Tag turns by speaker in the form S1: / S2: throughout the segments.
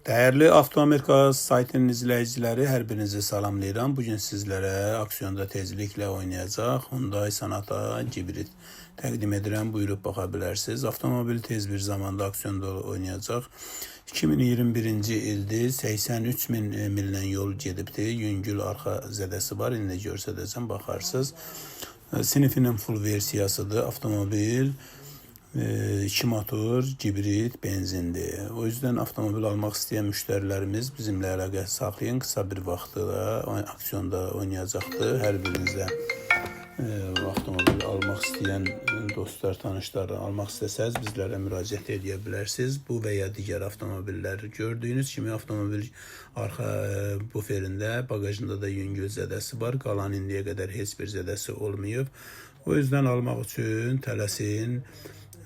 S1: Dəyərli Avtoamerika saytının izləyiciləri, hər birinizi salamlayıram. Bugün sizlərə aksiyonda tezliklə oynayacaq Hyundai Sonata hibrid təqdim edirəm. Buyurub baxa bilərsiniz. Avtomobil tez bir zamanda aksiyonda oynayacaq. 2021-ci ildir. 83 min mildən yol gedibdi. Yüngül arxa zədəsi var. İndi göstərəcəm, baxarsınız. Sinifinin full versiyasıdır. Avtomobil 2 motor, hibrid, benzindir. O yüzden avtomobil almaq istəyən müştərilərimiz bizimlə əlaqə saxlayın. Qısa bir vaxtda aksiyonda oynayacaqdır. Hər birinizə avtomobil almaq istəyən dostlar, tanışlar almaq istəsəz bizlərə müraciət edə bilərsiniz. Bu və ya digər avtomobillər. Gördüyünüz kimi avtomobil arxa buferində, bagajında da yüngül zədəsi var. Qalan indiyə qədər heç bir zədəsi olmayıb. O yüzden almaq üçün tələsin.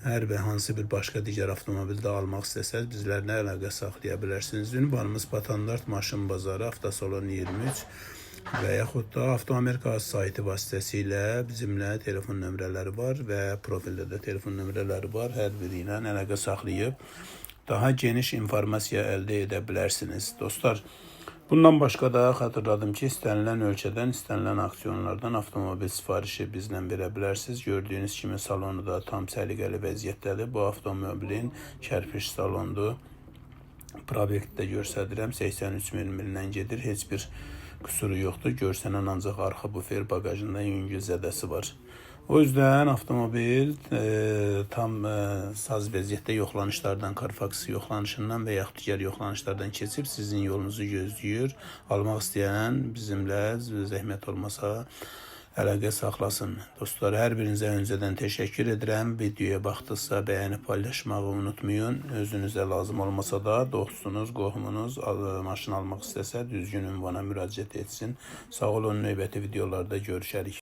S1: Hər bir hansı bir başqa digər avtomobildə almaq istəsəz bizlərlə əlaqə saxlaya bilərsiniz. Ünvanımız Patandart Maşın Bazarı, Avtosalon 23 və yaxud da Avtoamerika saytı vasitəsilə bizimlə telefon nömrələri var və profildə də telefon nömrələri var. Hər biri ilə əlaqə saxlayıb daha geniş informasiya əldə edə bilərsiniz. Dostlar, bundan başqa da xatırladım ki, istənilən ölkədən, istənilən auksionlardan avtomobil sifarişi bizlə verə bilərsiniz. Gördüyünüz kimi salonu da tam səliqəli vəziyyətdədir. Bu avtomobilin kərpiç salondur. Prospektdə göstərirəm, 83 min mildən gedir. Heç bir qüsuru yoxdur. Görsənən ancaq arxa bufer bagajında yüngül zədəsi var. O yüzden avtomobil tam saz vəziyyətdə yoxlanışlardan, Carfax yoxlanışından və yaxud digər yoxlanışlardan keçib sizin yolunuzu gözləyir. Almaq istəyən bizimlə zəhmət olmasa əlaqə saxlasın. Dostlar, hər birinizə öncədən təşəkkür edirəm. Videoya baxdıqsa bəyənib paylaşmağı unutmayın. Özünüzə lazım olmasa da dostunuz, qohumunuz maşın almaq istəsə düzgün ünvana müraciət etsin. Sağ olun, növbəti videolarda görüşərik.